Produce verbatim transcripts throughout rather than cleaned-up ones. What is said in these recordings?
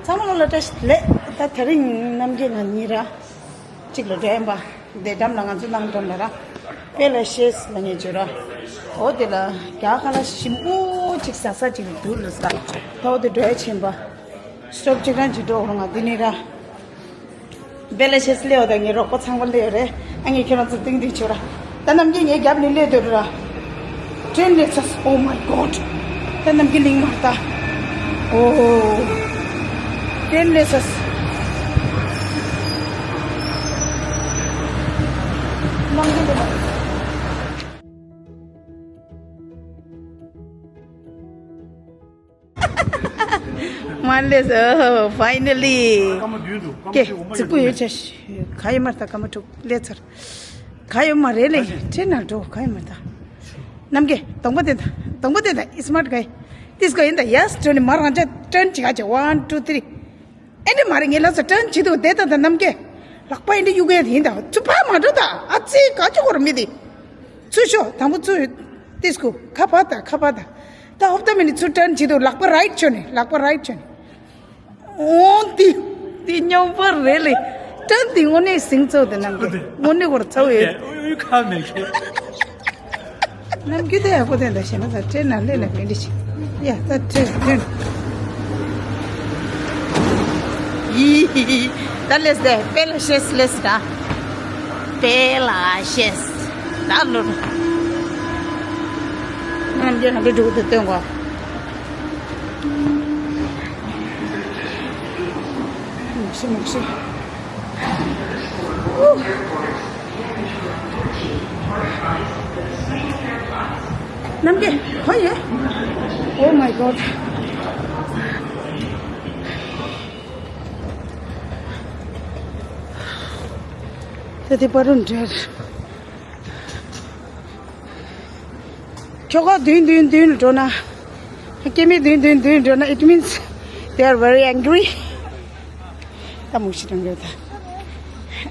ཚང་མ་ལ་བཀྲ་ཤིས་བདེ་ལེགས། ད་དེ་རིང་རྣམ་རྒྱལ་ང་གཉིས་ར་གཅིག་ལ་འགྲོ་ཡིན་པ། དེ་འགྲམ་ལ་ང་ཚོ་ནང་འགྲམ་ལ་ར་པེ་ལ་ཤེས་ལ་ངས་བརྗོད་ར། འོ་དེ་ལ་རྒྱ་གར་ལ་ཞིམ་པོ་གཅིག་ཟ་ས་གཅིག་ལ་འདུག་ལ་ཟ། ད་འོ་དེ་འགྲོ་ཡ་ཕྱིན་པ། སྟོབ་གཅིག་རང་གཅིག་འགྲོ་རུང་ང་འདི་ནི་ར། བེ་ལ་ཤེས་སླེབས་པ་དང་ངའི་རོགས་པ་ཚང་མ་སླེབས་ཡོད་རེད། ཨ་ངས་ཁྱེད་རང་ཚོ་ཏིང་ཏིང་བྱོས་ར། ད་རྣམ་རྒྱལ་ངའི་རྒྱབ་ནས་སླེབས་སྡོད་ར། ཊེན་སླེབས་ཚར། Oh my God. ད་རྣམ་རྒྱལ་གླིང་མར་ལྟ། ཨོ། ཊེན་སླེབས་ཚར། རྣམ་རྒྱལ་དེ་ལ། མ་ལེས། ཨོ། Finally. སྐར་མ་བདུན་འདུག་སྐར་མ་ཀྱེ་བཅུ་འོ་མ་རྫིག་པོ་ཡོད་ཡོད་ཆ་ཤི། ག་ཡོད་མ་རེད། ད་སྐར་མ་དྲུག་སླེབས་ཚར། ག་ཡོད་མ་རེད་ལེ། ཁ་ཤས་ཁྲེ་ནང་འགྲོ་ག་ཡོད་མ་རེད། ད་རྣམ་རྒྱལ་གདོང་པ་དེ་ད་གདོང་པ་དེ་ད་ཨི་སི་མར་ཊི་ག་ཡི། ཏིས་ག་ཡིན་ད་ཡ་སི་ཊོན་ནི་མ་རང་ཅག་ཊོན་བྱེད་ག་བྱེད། One two three. ཨེ་འདྲི་མ་རེད། ངས་ལབ་ས་ཊོན་བྱེད་དུ་བསྡད་ད་ད་རྣམ་རྒྱལ་ལག་པ་ཨེ་འདྲི་གཡུག་གི་ཡ་དེ་ཡིན་ད། ཚུར་ཕར་མ་འགྲོ་ད། ཨ་ཙི་ག་ཅི་གོ་ར་མི་དེ། ཚུར་ཤོག་དང་པོ་ཚུར། ཏིས་ཀུ་ཁ་ཕར་ད་ཁ་ཕར་ད། ད་ཧོབ་ད་མི་ནི་ཚུར་ཊོན་བྱེད་དུ་ལག་པ་རའིཊ་ཆོ་ནི་ལག་པ་རའིཊ་ཆོ་ནི། འོང་འདི་འདི་སྨྱོན་པ་རེད་ལེ། ཊོན་འདི་དངོས་གནས་ཟིང་ཚོགས་དེ་རྣམ་རྒྱལ་དངོས་གནས་གོ་ར་ཚ་བོ་ཡོད། ཨུ་ཁ་མེད་ཁེ། རྣམ་རྒྱལ་དེ་ཡག་པོ་དེ་འདྲ་བྱས་ན་ད་ཊོན་ནང་སླེབས་ན་མི་འདྲི་ཞིག་ཡ་ད་ཊོན་ཊོན། ཡི་ད་ལེས་དེ་པེ་ལ་ཤེས་ལེས་ད། པེ་ལ་ཤེས་ད་ལོ། རྣམ་རྒྱལ་ང་འདི་འགྲུག་དེ་སྟོན་གོ། མོ་ཤི་མོ་ཤི། རྣམ་རྒྱལ་ག་ཡོད། Oh my God. ད་དེ་པ་རུ་འདྲེར། ཁྱོ་ག་བདུན་བདུན་བདུན་འགྲོ་ན། སྐྱེ་དམན་བདུན་བདུན་བདུན་འགྲོ་ན། It means they are very angry. ད་མུ་ཤི་དང་འགྲོ་ད།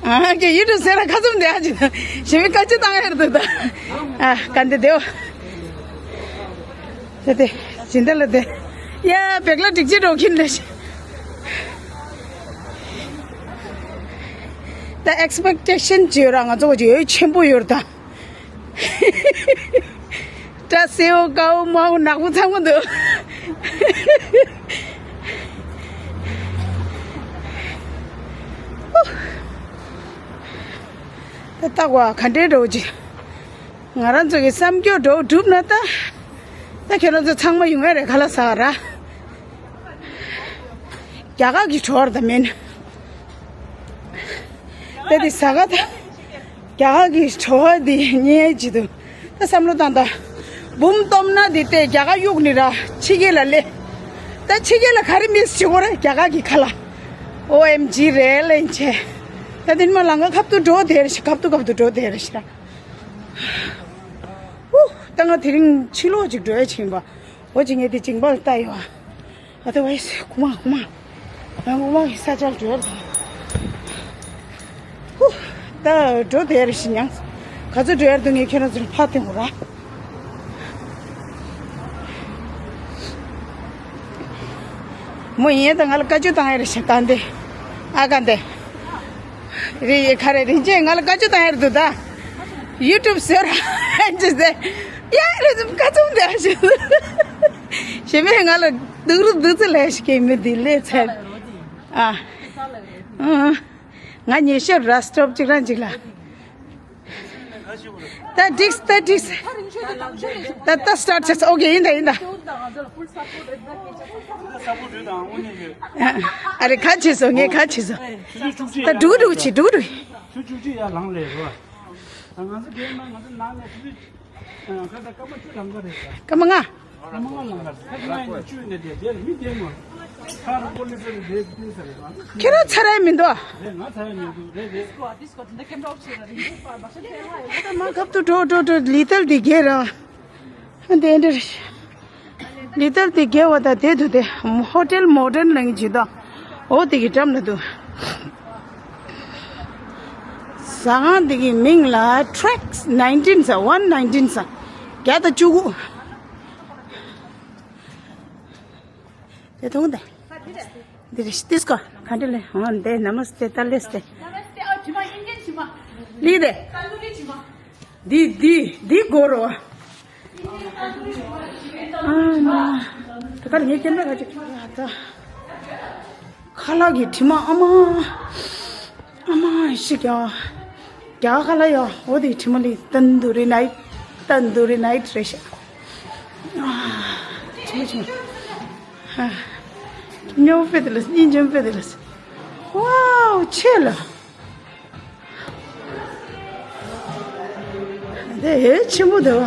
ཨ་ཀྱེ་ཡུ་ཊུབ་ཟེར་ན་ཁ་ཙུམ་དེ་ཨ་ཅི་ད་ཞེ་མི་ཀ་ཅི་བཏང་ཡར་འདུག་ད། ཨ་ག་འདི་དེའོ། དེ་དེ་སྦྱིན་བདག་ལ་དེ། ཡ་བེག་ལ་སྒྲིག་ཅི་འགྲོ་གིན་ལ་ཤི། ད་ཨེག་སི་པེག་ཊེ་ཤན་ཅི་ཡོད་ར། ང་ཚོ་ག་ཅི་ཡོད་ཆེན་པོ་ཡོད་ར་ད། ད་སེའུ་ཀའུ་མའུ་ནག་པོ་ཚང་མ་འདུག་ད་ལྟ་བ་ག་འདྲའི་འགྲོ་ཅི། ང་རང་ཚོ་གི་བསམ་རྒྱུ་འགྲོ་གྲུབ་ན་ད། ད་ཁྱེད་རང་ཚོ་ཚང་མ་ཡོང་ཡ་རེད་ག་ལ་ཟ་ར། རྒྱ་གར་གྱི་བྲོ་བ་ད་མིན། ད་དེ་ཟ་ག་ད། རྒྱ་གར་གྱི་བྲོ་བ་འདི་ཉལ་གྱི་འདུག་ད་བསམ་བློ་བཏང་ད། འབུམ་སྟོབས་ན་འདི་ལྟས་རྒྱ་གར་གཡུག་ནི་ར་ཕྱི་རྒྱལ་ལ་སླེབས། ད་ཕྱི་རྒྱལ་ལ་ག་རེ་མིས་བྱེད་དགོས་རེད་རྒྱ་གར་གྱི་ཁ་ལ། ཨོ་ཨེམ་ཇི་རེད་ལེན་ཆེ། ད་དེ་ནི་མ་ལང་ཀ་ཁབ་ཏུ་འགྲོ་དེ་རེད་ཤི། ཁབ་ཏུ་ཁབ་ཏུ་འགྲོ་དེ་རེད་ཤི་ར། ཧུ། ད་ང་དེ་རིང་ཕྱི་ལོགས་ཅིག་འགྲོ་ཡ་ཕྱིན་པ། འོ་ཅི་ངས་དེ་ཇིང་པ་ལ་ལྟ་ཡོད་ཨ། ཨ་ཏི་ཝའི་སི་ཁུ་མ་ཁུ་མ། ང་ཁུ་མ་གི་ས་ཆར་འགྲོ་ཡ་རེད། ཧུ། ད་འགྲོ་དེ་རེད་ཤི་ཉང་། ག་ཚོད་འགྲོ་ཡ་རེད་འདུག་ངས་ཁྱེད་རང་ཚོ་ལ་ཕར་སྟོན་དགོས་ར། མོ་ཡིན་ད་ང་ལ་བཀའ་བཀྱོན་བཏང་ཡ་རེད་ཤི་ད་འདི། ཨ་ག་འདི། རི་ཁ་རེ་རིན་ཆེན་ང་ལ་བཀའ་བཀྱོན་བཏང་ཡ་རེད་འདུག་ད། ཡུ་ཊུབ་ཟེར་ར་ཅི་ཟེར། ཡ་རེ་ཙམ་ཀ་ཙུམ་དེ་ཞེ་མེད་ང་ལ་སྡུག་རུ་སྡུག་ཙི་ལས་ཤི་མི་འདི་ལས་ཚར། ཨ། ཨ། ང་ཉེ་ཤར་ར་སྟོབ་ཅིག་རང་ཅིག་ལ། ད་འགྲིགས་ད་འགྲིགས། ད་ད་སི་ཊར་ཊི་བྱས་ཨོ་ཀེ་ཡིན་ད་ཡིན་ད། ཨ་རེ་ག་བྱས་སོང་ངས་ག་བྱས་སོང་། ད་འགྲུག་འགྲུག་བྱེད་འགྲུག་འགྲུག་ཆུ་ཆུ་ཅི་ཡ་ལང་ལས་རོ། ང་ཚོ་རྒན་མ་ང་ཚོ་ནང་ནས་ཆུ་ཆུ་ཁ་ད་སྐར་མ་བཅུ་ལང་ག་རེད། སྐར་མ་ལྔ། སྐར་མ་ལྔ་ལང་ག་རེད། སྐར་མ་ལྔ་ཡིན་ན་བཅུ་ཡིན་ན་བསྡད་བསྡད་ལ་མི་བསྡད་མ། ཁ་རུ་ཀོ་ལི་ཟེར་བསྡད་བསྡད་ཟེར་རེད། ཁྱེད་རང་ཚ་ར་མི་འདུག་རེད་ང་ཚ་ར་མི་འདུག་རེད་རེད། མ་ཁབ་ཏུ་འགྲོ་འགྲོ་འགྲོ་ལི་ཏལ་དེ་རྒྱལ་ར། འདི་འདྲ་རེད། ལི་ཏལ་དེ་རྒྱལ་བ་དང་དེ་དུ་དེ་ཧོ་ཊེལ་མོ་ཌན་ལ་ངེས་ཇི་དང་། འོ་དེ་གི་འགྲམ་ལ་འདུག་ཟ་ཁང་དེ་གི་མིང་ལ་ཊེག་སི་ནའིན་ཊིན་ཟེར། ཝན་ནའིན་ཊིན་ཟེར། བརྒྱ་དང་བཅུ་དགུ། དེ་མཐོང་དེ། འདི་རེད་ཤི་ཏིས་ཀོ། ག་འདྲ་ལེ། འོ་འདི་ནམ་སྟེ་ཏ་ལེ་སྟེ། ནམ་སྟེ། ཨ་ཇི་མ་ཨིན་ཇན་ཇི་མ། ལི་དེ། ཏན་དུ་རི་ཇི་མ། འདི་འདི་འདི་གོ་རོ། ཨ་ན། ད་ག་ལ་ངས་ཀེམ་ར་ག་ཅིག་ཡ་ད། ཁ་ལག་གི་དྲི་མ་ཨ་མ། ཨ་མ་ཤི་ཀྱང་། རྒྱ་གར་ལ་ཡོད། འོ་དེ་དྲི་མ་ལི་ཏན་དུ་རི་ནའིཊ། ཏན་དུ་རི་ནའིཊ་རེད་ཤག་ཨ། དྲི་མ་དྲི་མ། ཧ། ཉོ་ཕེ་དེ་ལ་སྙིང་རྗེ་ཕེ་དེ་ལ། ཝའོ་ཆེ་ལ། དེ་ཧེ་ཆེན་པོ་འདུག་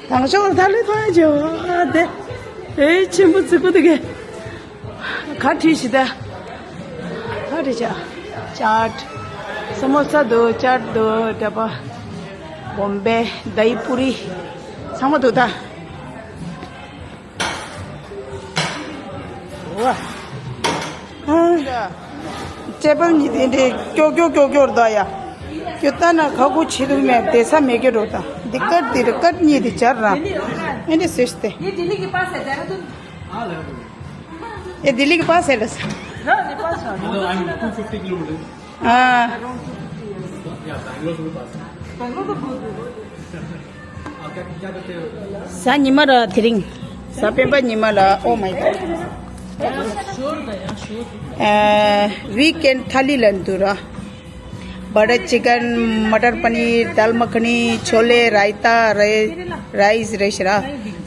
དང་ཤོག་ད་ལེ་ཐོན་ཅེ་བ་དེ། ཨེ་ཆེན་པོ་ཙི་གུ་དེ་གེ། ག་བྲིས་ཤི་ད། ག་བྲིས་ཤ། ཅཱཊ། ས་མོ་ས་འདུག་ཅཱཊ་འདུག་འདྲ་པ། བོམ་བེ། དྷའི་པུ་རི། ཚང་མ་འདུག་ད། ཝ། ཨ། ཊེ་བལ་གཉིས་དེ་འདྲའི་ཀྱོག་ཀྱོག་ཀྱོག་ཀྱོག་རེད་ད་ཡ། ཁྱོད་ལྟ་ན་ཁ་ཁུ་ཆེ་དུ་མེད་བསྡད་ས་མེད་ཀྱི་འགྲོ་ད། འདི་ཀར་འདི་རེད་ཀར་གཉིས་དེ་སྦྱར་ར། ཨེ་འདྲ་བཟོས་ཏེ། ये दिल्ली के पास है, देहरादून। ये दिल्ली के पास है बस। हाँ, नेपाल से। मतलब, I'm two fifty kilometers। हाँ। Around two fifty, yes। या, बैंगलोर से भी पास है। बैंगलोर तो बहुत दूर है। གཟའ་ཉི་མ་ར་དེ་རིང་། གཟའ་སྤེན་པ་ཉི་མ་ལ། Oh my God. ཨ། ཝིག་ཨེན་ཐ་ལི་ལ་འདུག་ར། བ་ཊར་ཅི་ཀན། མ་ཊར་པ་ནིར། དཱལ་མ་ཁ་ནི། ཆོ་ལེ། རཱི་ཏ། རའི་རཱི་སི་རེད་ཤག་ར།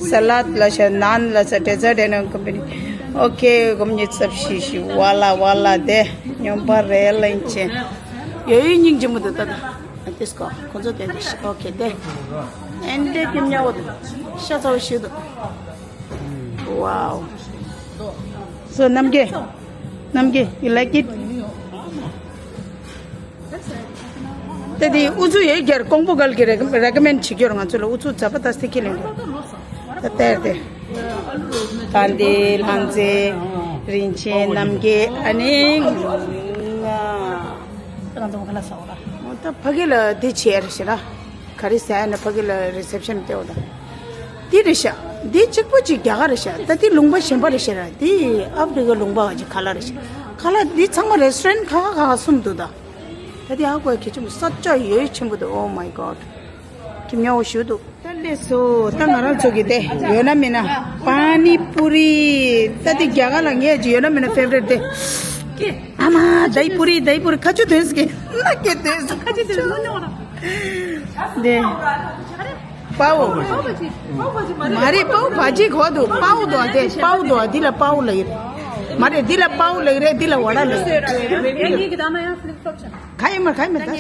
ས་ལད་ལ་ཤག་ནཱན་ལ་ཤག་ཌེ་ཛར་ཊི་ཨེན་ཀམ་པ་ནི། ཨོ་ཁེ། སྒོམ་ཉི་ཚབ་ཤི་ཤི་ཝ་ལ་ཝ་ལ་དེ་སྨྱོན་པ་རེད་ལན་ཆེ། ཡོད་ཡོད་སྙིང་རྗེ་མོ་འདུག་ད་ད། ཨ་ཏིས་ཀོ་ཁོ་ཚོ་དེ་འདྲ་ཤི། ཨོ་ཁེ་དེ། ཨེ་འདྲ་སྐྱིད་ཉག་པོ་འདུག་ཤ་ཚ་བོ་ཞིག་འདུག་ཝའོ། So, ནམ་རྒྱལ། ནམ་རྒྱལ། You like it? ད་དེ་ཨུ་ཚུགས་ཡོད་རྒྱལ་ཀོང་པོ་གལ་གྱི་རེ་རེ་ཀོ་མེན་ཌི་བྱེད་རྒྱུར་ང་ཚོ་ལ་ཨུ་ཚུགས་ཛ་པ་ཏ་སྟེ་ཁྱེར་ལེན་རྒྱུ། ད་དེར་དེ། ད་འདི་ལྷང་མཛེས། རིན་ཆེན། ནམ་རྒྱལ། ཨ་ནི། ང་། ད་ང་ཚོ་ག་ལ་ས་འོ་ར། ད་ཕ་གི་ལ་འདི་བྱེད་རེ་ཞེ་ར། ག་རེ་ཟེར་ན་ཕ་གི་ལ་རི་སེབ་ཤན་སྟེར་བ་དང་། འདི་རེད་ཤག་འདི་གཅིག་པོ་གཅིག་རྒྱ་གར་རེད་ཤག་ད་འདི་ལུང་པ་གཞན་པ་རེད་ཤག་ར། འདི་ཨབ་རི་ཀ་ལུང་པ་ག་ཅིག་ཁ་ལག་རེད་ཤག་ཁ་ལག་འདི་ཚང་མ་རེ་སི་ཊོ་རན་ཊི་ཁ་ཁ་ཁ་ཁ་གསུམ་འདུག་ད། ད་འདི་ཧ་གོ་ཡ་གལ་ཆེན་པོ་ས་ཆ་ཡོད་ཆེན་པོ་འདུག Oh my God. ཁྱིམ་ཉོ་ཞུ་འདུག་ད་ལས་སོ། ད་ང་རང་ཚོ་གི་དེ་ཡོད་ན་མེད་ན། པ་ནི་པུ་རི། ད་དེ་རྒྱ་གར་ལ་ངས་ཅི་ཡོད་ན་མེད་ན་ཕེ་ཝ་རེ་ཊི་དེ། ཨ་མ། དྷའི་པུ་རི། དྷའི་པུ་རི། ཁ་ཆུ་དོན་སི་ཀེ། ན་ཀེ་དོན་སི། ཁ་ཆུ་དོན་སི། དེ། པའོ། མ་རེད། པའོ་བྷ་ཇི་གོ་འདུག་པའོ་འདུག་དེ། པའོ་འདུག་འདི་ལ་པའོ་ལབ་ཀྱི་རེད། མ་རེད། འདི་ལ་པའོ་ལབ་ཀྱི་རེད། འདི་ལ་ཝ་ཌ་ལབ་ཀྱི་རེད། ག་ཡིན་མ་ག་ཡིན་མ་ད།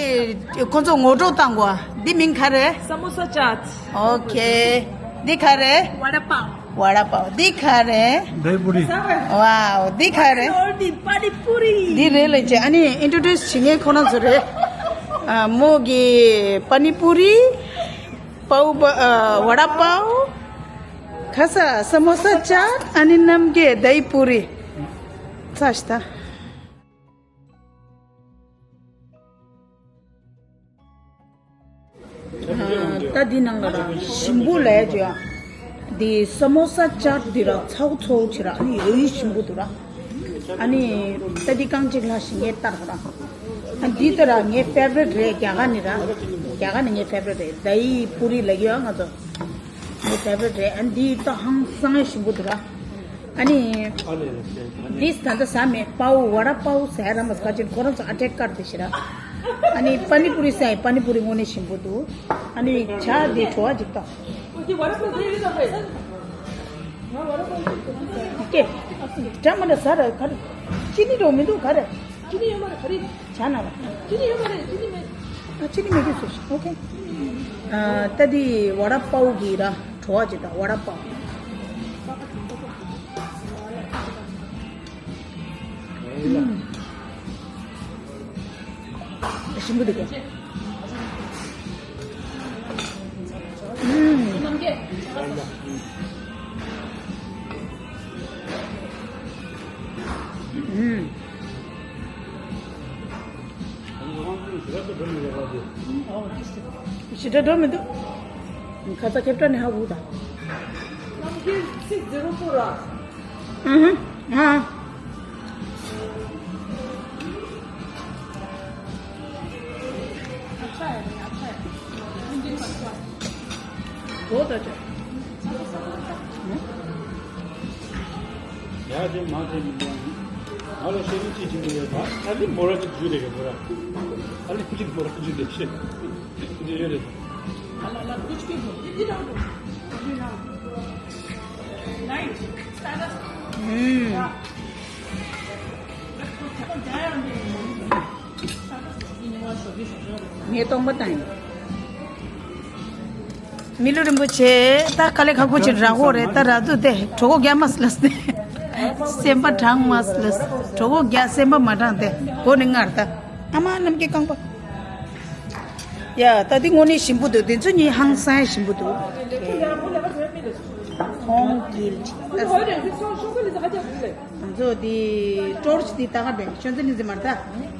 ཁོ་ཚོ་ངོ་སྤྲོད་བཏང་གོ་འདི་མིང་ག་རེ། समोसा चाट। ཨོ་ཁེ། འདི་ག་རེ། वड़ा पाव। ཝ་ཌ་པའོ། འདི་ག་རེ། दही पूरी। ཝའོ། འདི་ག་རེ། འདི་རེད་ལ་ཅེ། ཨ་ནི་ཨིན་ཊྲོ་ཌིའུ་སི་བྱེད་མཁན་ཁོ་རང་ཚོ་རེད། ཨ། མོ་གི་པ་ནི་པུ་རི། པའོ་བ། ཨ། ཝ་ཌ་པའོ། ཁ་ས་समोसा चाट། ཨ་ནི་རྣམ་རྒྱལ་དྷའི་པུ་རི། ཚ་ཤི་ད། ད་འདི་ནང་ལ་ར་ཞིམ་པོ་ལས་ཅོ་ཡ། འདི་समोसा चाट འདི་ར་ཚའོ་ཚའོ་ཆེ་ར། ཨ་ནི་ཡོད་ཡོད་ཞིམ་པོ་འདུག་ར། ཨ་ནི་ད་འདི་རྐང་གཅིག་ལྷག་ཞིག་ངས་ལྟར་ར། ཨ་འདི་ད་ར་ངའི་ཕེ་ཝ་རེ་ཊི་རེད། རྒྱ་གར་ནི་ར། རྒྱ་གར་ནི་ངའི་ཕེ་ཝ་རེ་ཊི་རེད། དྷའི་པུ་རི་ལབ་ཡོད་ང་ཚོ། ངའི་ཕེ་ཝ་རེ་ཊི་རེད། ཨ་འདི་ད་ཧང་སང་ཞིམ་པོ་འདུག་ར། ཨ་ནི། འདིས་ད་ལྟ་ཟ་མེད། པའོ། ཝ་ཌ་པའོ་ཟ་ཡ་ར་མ་ཟ་ཁ་ཅིག་ཁོ་རང་ཚོ་ཨ་ཊེག་ཀར་དེ་ཤི་ར། ཨ་ནི་པ་ནི་པུ་རི་ཟ་ཡ། པ་ནི་པུ་རི་དངོས་གནས་ཞིམ་པོ་འདུག་ཨ་ནི་ཇ་དེ་བྲོ་བ་ཅིག་ཏོ། ཀེ། ཇ་མ་འདྲ་ཟ་ར་ག་རེ། ཅི་ནི་འགྲོ་མི་འདུག་ག་རེ། ཅི་ནི་ཡོད་མ་རེད་ག་རེ། ཇ་ན་ལ། ཅི་ནི་ཡོད་མ་རེད། ཅི་ནི་མེད། ཨ། ཅི་ནི་མེད་དུས་སུ་ཨོ་ཁེ། ཨ། ད་དེ་ཝ་ཌ་པའོ་གི་ར་བྲོ་བ་ཅིག་དང་། ཝ་ཌ་པའོ། ཨུམ། ཞིམ་པོ་འདུག་ག་ཨུམ། ཨུམ། ཞེ་དྲག་འགྲོ་མི་འདུག་ཁ་ཚ་ཁེབས་ཁྲ་ནི་ཧ་གོ་ད། जरूर पूरा। हम्म। हाँ। अच्छा है, अच्छा है। इंजन अच्छा है। बहुत अच्छा। हम्म। या जो माँ जी मिले हैं। हेलो, शेरू जी जी मिले हैं। अरे, बोरा तो जू देगा, बोरा। अरे, जी, बोरा जू दे। जी, ये दे। कुछ भी बोल। ངས་སྟོང་པ་བཏང་ཡིན། མི་ལུས་རིན་པོ་ཆེ། ད་དཀའ་ལས་ཁག་པོ་ཅིག་རག་གོ་རེད། ད་རག་དུས་དེ་གྲོད་ཁོག་རྒྱགས་མ་སླེབས་ཏེ། སེམས་པ་དྲང་མ་སླེབས། གྲོད་ཁོག་རྒྱགས་སེམས་པ་མ་དྲང་སྟེ་མགོ་ནས་སྔར་ད། ཨ་མ་རྣམ་རྒྱལ་རྐང་པ། ཡ། ད་འདི་དངོས་གནས་ཞིམ་པོ་འདུག་འདི་ཚོ་གཉིས་ཧང་སང་ཞིམ་པོ་འདུག་ཁོང་གིས། ང་ཚོ་འདི་ཀྲོར་ཆི་འདི་ད་ག་དེ་ཤོན་ཙེ་ལི་ཟེར་མ་རེད་ད།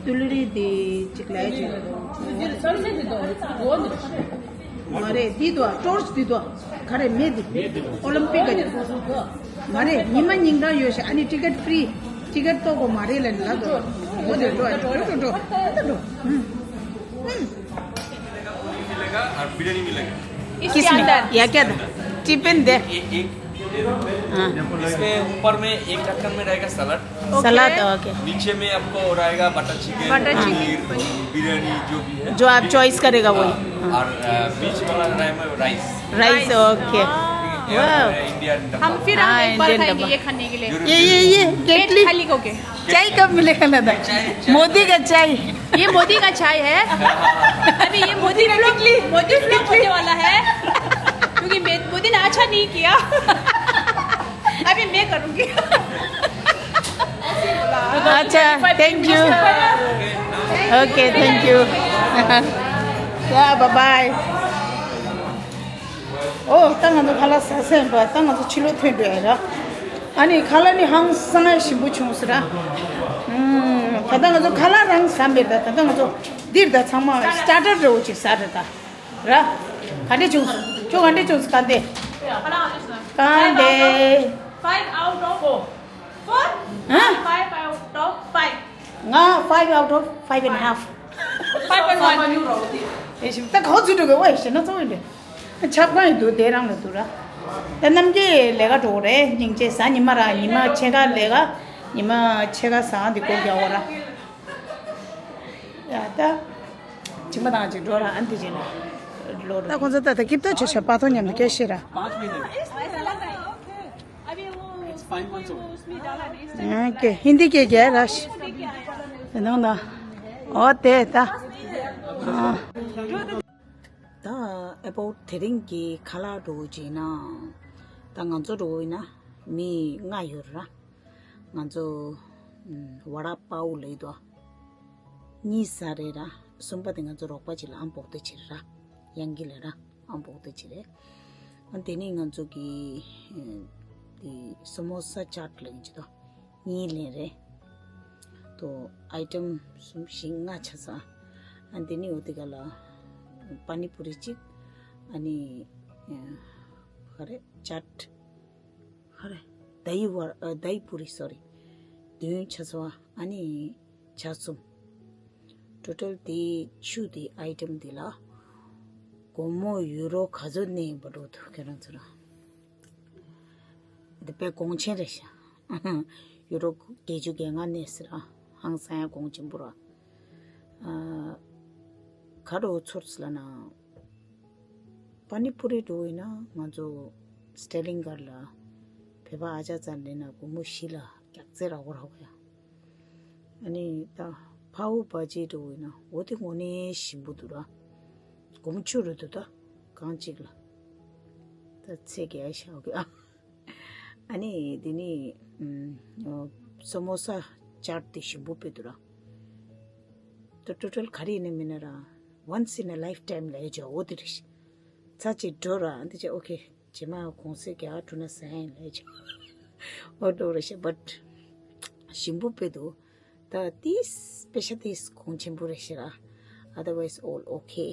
ཏུ་ལི་རི་འདི་གཅིག་ལ་ཡ་ཅིག་མ་རེད། འདི་དུ་ཀྲོར་ཆི་འདི་དུ་ག་རེ་མེད་འདི། ཨོ་ལིམ་པིག་ག་འདི། མ་རེད། ཉི་མ་ཉིན་གང་ཡོད་ཤག་ཨ་ནི་ཊི་ཀེ་ཊི་ཕི་རི། ཊི་ཀེ་ཊི་གཏོང་དགོས་མ་རེད་ལབ་ནི་ལབ་འདུག་འོ་དེ་འགྲོ་འགྲོ་འགྲོ་འགྲོ་འགྲོ། ཨུམ། ཨུམ། मिलेगा और बिरयानी मिलेगा। इसके किसमें? अंदर। या क्या था? टिफिन दे। एक, एक, हाँ। इसमें ऊपर में एक ढक्कन में रहेगा सलाद। ओके। सलाद, ओके। नीचे में आपको रहेगा butter chicken, butter chicken, paneer, paneer. Biryani, जो भी है। जो आप चॉइस करेगा वही। हाँ। हाँ। और, अ, बीच वाला रहे में राइस। Rice, rice. ओके। हाँ। ये वाह। हमारा इंडियन डब्बा। हम फिर हम हाँ, एक बार इंडियन खाएंगे डब्बा। ये खाने के लिए। ये, ये, ये, पेट केटली। खाली होके। चाय कब मिलेगा दादा? चाय, चाय। मोदी का चाय। ये मोदी का चाय है। अभी ये मोदी फ्लॉप, मोदी फ्लॉप होने वाला है, क्योंकि मे-, मोदी ने अच्छा नहीं किया। अभी मैं करूँगी। अच्छा, thank you। Okay, thank you। या, bye bye. ཨོ། ད་ང་ཚོ་ཁ་ལག་ཟ་ཟིན་པ། ད་ང་ཚོ་ཕྱི་ལོགས་ཐོན་འགྲོ་ཡ་ར། ཨ་ནི་ཁ་ལག་ནི་ཧང་སང་ཞིམ་པོ་བྱུང་ཟེར་ར། ཨུམ། ད་ལྟ་ང་ཚོ་ཁ་ལག་རང་ཟ་མེད་ད། ད་ལྟ་ང་ཚོ་འདིར་ད་ཚང་མ་སི་ཊར་ཊར་འདྲ་བོ་ཅིག་ཟ་རེད་ད། ར། ག་འདྲས་བྱུང་། ཁྱོད་ག་འདྲས་བྱུང་། གང་བདེ། གང་བདེ། Five out of four. Four? ཧ། Five out of five. ང་five out of five and half. Five point one. ཨེ་ཤི་ད་གོ་ཚུལ་འགྲོ་གི་ཨོ་ཡེ་ཤི་ན་ཚོ་ཡིན་ཏེ། ཆབ་ཁང་ཡི་འདུག་དེ་རང་ལ་འདུག་ར། ད་རྣམ་རྒྱལ་ལས་ཀ་འགྲོ་གི་རེད། སྙིང་རྗེ། གཟའ་ཉི་མ་ར། ཉི་མ་ཕྱེད་ཀ་ལས་ཀ་ཉི་མ་ཕྱེད་ཀ་གཟའ་འདི་སྐོར་རྒྱག་གོ་ར། ཡ་ད། ཇི་མ་དང་ཅིག་འགྲོ་ར། ཨ་འདི་ཅིག་ལོ་ར། ད་ཁོང་ཚོ་ད་ད་སྐྱིབས་ད་ཆོས་ཆ་པ་ཐོ་མཉམ་དུ་སྐད་བཤད་ར། It's five months old. ཨ་ཀེ། ཧིན་དི་སྐད་རྒྱག་ར་ཤི། དེ་ནང་ན། ཨོ་དེ་ད། ཨ། ད་ཨེ་པོ་དེ་རིང་གི་ཁ་ལག་འགྲོ་བྱས་ན། ད་ང་ཚོ་འགྲོ་ཡིན་ན་མི་ལྔ་ཡོད་ར། ང་ཚོ་ཨམ། བ་ར་པའོ་ལབ་དོ། གཉིས་ཟ་རེད་ར། གསུམ་པ་དེ་ང་ཚོ་རོགས་པ་ཅིག་ལ་ཨམ་པོག་ཏེ་བྱེད་ར། ཡང་གི་ལ་ར། ཨམ་པོག་ཏེ་བྱེད་རེད། ཨ་དེ་ནས་ང་ཚོ་གི་དེ་སོ་མོ་ས་ཅཱཊ་ལབ་ཀྱི་ཅིག་དོ། གཉིས་ལེན་རེད། དོ་ཨའི་ཊེམ་གསུམ་བཞི་ལྔ་ཆ་ཚང་། ཨ་དེ་ནས་འོ་དེ་ག་ལ་པ་ནི་པུ་རི་གཅིག་ཨ་ནི་ག་རེ་ཅཱཊ། ཧ་རེ། དཱ་ཡི་བར། ཨ། དཱ་ཡི་པུ་རི། སོ་རི། བདུན་ཆ་ཚང་། ཨ་ནི་ཇ་གསུམ། ཊོ་ཊལ་དེ་བཅུ་དེ་ཨའི་ཊེམ་དེ་ལ་སྒོར་མོ་ཡུ་རོ་ག་ཚོད་ནས་ཡིན་པ་འགྲོ་འདུག་ཁྱེད་རང་ཚོ་ར། འདི་དཔེ་གོང་ཆེན་རེད་ཤག་ཡུ་རོ་བརྒྱད་ཅུ་གྱ་ལྔ་ནས་ཟེར་ར། ཧང་སང་ཡ་གོང་ཆེན་པོ་ར། ཨ། ག་རེ་ཚོར་སོང་ལབ་ན། པ་ནི་པུ་རི་འགྲོ་ཡིན་ན་ང་ཚོ་སི་ཊེ་ལིང་གར་ལ་བོད་པ་ཨ་ཅག་ཙམ་ལེན་ན་སྒོར་མོ་བཞི་ལ་རྒྱག་རྩེ་ར་བོ་ར་བོ་ཡ། ཨ་ནི་ད་ཕའུ་བ་ཇི་འགྲོ་ཡིན་ན་འོ་དེ་དངོས་གནས་ཞིམ་པོ་འདུག་ར། སྒོར་མོ་བཅུ་རེད་འདུག་ད་གང་གཅིག་ལ། ད་ཚེ་གས་ཤག་གི་ཨ། ཨ་ནི་དེ་ནི་ཨམ། སོ་མོ་ས་ཅཱཊ་དེ་ཞིམ་པོ་དཔེ་འདུག་ར། ད་ཊོ་ཊལ་ག་རེ་ཡིན་ན་མིན་ན་ར། Once in a lifetime ལབ་ཡ་ཅིག་འོ་དེ་རེད་ཤག་ཚར་གཅིག་འགྲོ་ར། ཨ་འདི་ཅིག་ཨོ་ཁེ། རྗེས་མ་གོང་ཚད་རྒྱག་འགྲོ་ན་ཟ་ཡིན་ལབ་ཡ་ཅིག་འོ་འགྲོ་རེད་ཤག་བཊ་ཞིམ་པོ་དཔེ་འདུག་ད་དེ་སི་པེ་ཤལ་དེ་གོང་ཆེན་པོ་རེད་ཤག་ར། Otherwise all okay.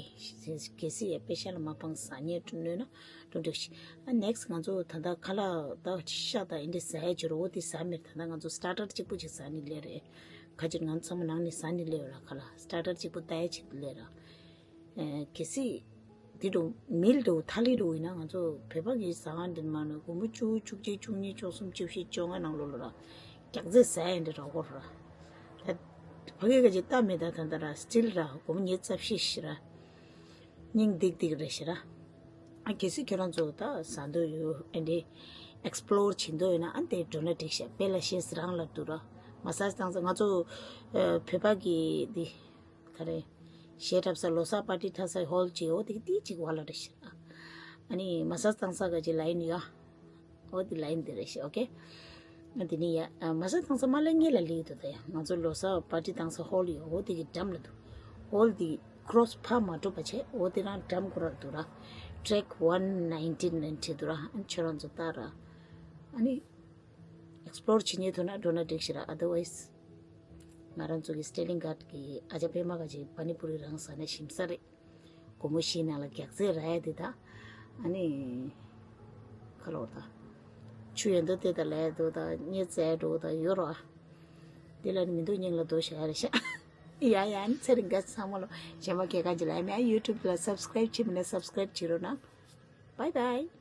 གལ་སྲིད་ཡ་པེ་ཤ་ལ་མ་སྤང་ཟ་ཉེ་ནོས་ན་འགྲོ་འགྲིག་ཤི། ཨ་next ང་ཚོ་ད་ལྟ་ཁ་ལག་ད་ཤ་དང་ཨིན་དེ་ཟ་ཡ་ཅི་རོ་འོ་དེ་ཟ་མེད། ད་ལྟ་ང་ཚོ་starter གཅིག་པོ་ཅིག་ཟ་ནི་ལེ་རེད། ཁ་ཅིག་ང་ཚོ་ཚང་མ་ནང་ནས་ཟ་ནི་ལེ་ཡོད་ར། ཁ་ལག་starter གཅིག་པོ་ལྟ་ཡ་ཅིག་ལེ་ར། གལ་སྲིད་དེ་འགྲོ་མིལ་འགྲོ་ཐ་ལི་འགྲོ་ཡིན་ན་ང་ཚོ་བོད་པ་གི་ཟ་ཁང་འདི་མ་ནོ་དགུང་པོ་བཅུ་བཅུ་གཅིག་བཅུ་གཉིས་བཅུ་གསུམ་བཅུ་བཞི་བཅོ་ལྔ་ནང་ལོ་ལོ་ར་རྒྱག་རྫས་ཟ་ཡ་འདི་ར་ཧོ་ར། ད་ཕ་གི་ག་ཅིག་ལྟ་མེད་ད་ད་ད་ར་still ར་དགུང་པོ་ཉི་ཤུ་རྩ་བཞི་ཤི་ར། སྙིང་ལྡིག་ལྡིག་རེད་ཤི་ར། ཨ་གལ་སྲིད་ཁྱོད་རང་ཚོ་ད་ཟ་འདོད་ཡོད་ཨེ་འདྲེ་explore བྱེད་འདོད་ཡོད་ན་ཨ་འདི་འགྲོ་ན་འགྲིག་ཤ། དཔེ་ལ་ཤེས་རང་ལ་འདུག་ར། མ་ས་བཏང་ས་ང་ཚོ་བོད་པ་གི་འདི། ག་རེ། གཞས་འཁྲབ་ས་ལོ་གསར་པར་ཊི་འཁྲབ་ས་ཧོལ་ཅིག་འོ་དེ་དེ་ཅིག་བ་ལ་རེ་ཤི། ཨ་ནི་མ་ས་བཏང་ས་ག་ཅི་ལ་ཡིན་ཡ། འོ་དེ་ལ་ཡིན་དེ་རེ་ཤི་ཨོ་ཀེ། ཨ་དེ་ནི་ཡ་མ་ས་བཏང་ས་མ་ལ་ངེ་ལ་ལི་དུ་ད་ཡ་ང་ཚོ་ལོ་གསར་པར་ཊི་བཏང་ས་ཧོལ་ཡོད་འོ་དེ་གི་འགྲམ་ལ་འདུག་ཧོལ་དེ་cross ཕ་མ་འགྲོ་པ་ཆེ་འོ་དེ་རང་འགྲམ་ཁོ་ར་འདུག་ར། track one nineteen ལན་ཁྲི་འདུག་ར། ཨ་ཁྱོད་རང་ཚོ་ལྟ་ར། ཨ་ནི། explore བྱེད་ཉེ་ཐུ་ན་འགྲོ་ན་འགྲིག་ཤི་ར། otherwise ང་རང་ཚོ་གི་Stalingrad གི་ཨ་ཅག་པད་མ་ག་ཅིག་པ་ནི་པུ་རི་རང་ཟ་ན་ཞིམ་ས་རེད། སྒོར་མོ་བཞི་ནང་ལ་རྒྱག་རྫས་ར་ཡ་དེ་ད། ཨ་ནི། ཁ་ལོ་ད། ཆུ་ཡན་དུ་དེ་ད་ལས་དུ་ད་རྙེད་ཚད་འགྲོ་ད་ཡོད་ར། དེ་ལ་ནི་མི་འདུག་སྙིང་ལ་འདོད་ཤ་ཡ་རེ་ཤ། ཡ་ཡ་ཨ་ནི་ཚེ་རིང་ག་ཚང་མ་ལོ་གཞན་མ་ཁྱེད་ག་ཅི་ལ་ཡ་མེ་ཨ་YouTube ལ་subscribe བྱེད་མི་ན་subscribe བྱེད་རོགས་གནང་། Bye bye.